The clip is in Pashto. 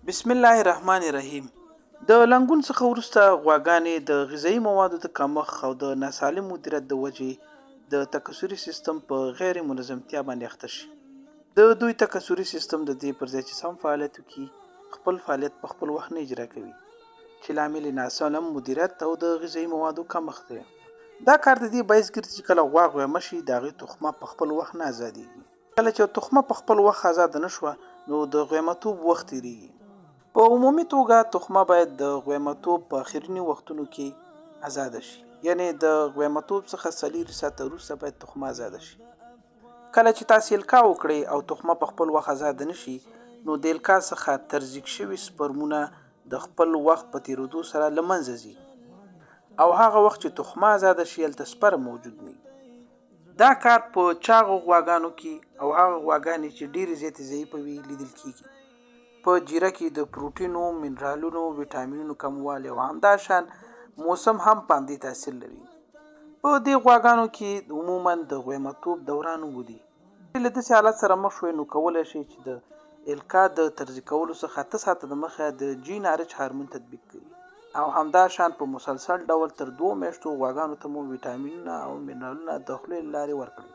بسم الله الرحمن الرحیم د لنګون څخه وروسته غواګانې د غذایي موادو د کمښت او د ناسالم مدیریت د وجې د تکثري سیستم په غیر منظمتیا باندې اخته شي. د دوی تکثري سیستم د دې پر ځای چې سم فعالیت وکړي، خپل فعالیت په خپل وخت نه اجرا کوي، چې لامل یې ناسالم مدیریت او د غذایي موادو کمښت دی. دا کار د دې باعث ګرځي چې کله غوا غویمه شي، د هغې تخمه په خپل وخت نه ازادېږي. کله چې تخمه په خپل وخت ازاده نه شوه نو د غویمتوب وخت تیریږي. په عمومي توګه تخمه باید د غویمتوب په اخریني وختونو کې ازاده شي، یعنې د غویمتوب څخه 24 ساعته وروسته باید تخمه ازاده شي. کله چې تاسې الکا وکړئ او تخمه په خپل وخت ازاده نه شي نو د الکا څخه ترزیق شوي سپرمونه د خپل وخت په تیریدو سره له منځه ځي او هغه وخت چې تخمه ازاده شي هلته سپرم موجود نه وي. دا کار په چاغو غواګانو کې او هغه غواګانې چې ډېرې زیاتې ضعیفه وي لیدل کېږي. په جیره کې د پروټینو، منرالونو، ویټامینونو کموالی او همداشان موسم هم په همدې تاثیر لري. په دې غواګانو کې عموما د غویمتوب دوران اوږد وي. که له داسې حالت سره مخ شوئ نو کولای شئ چې د الکا د ترزي کولو څخه 8 ساعته د مخه د جین آر اچ هارمون تطبیق کړئ او همدا شان په مسلسل ډول تر 2 میاشتو غواګانو ته مو ویټامینونه او منرالونه د خولې له لارې ورکړئ.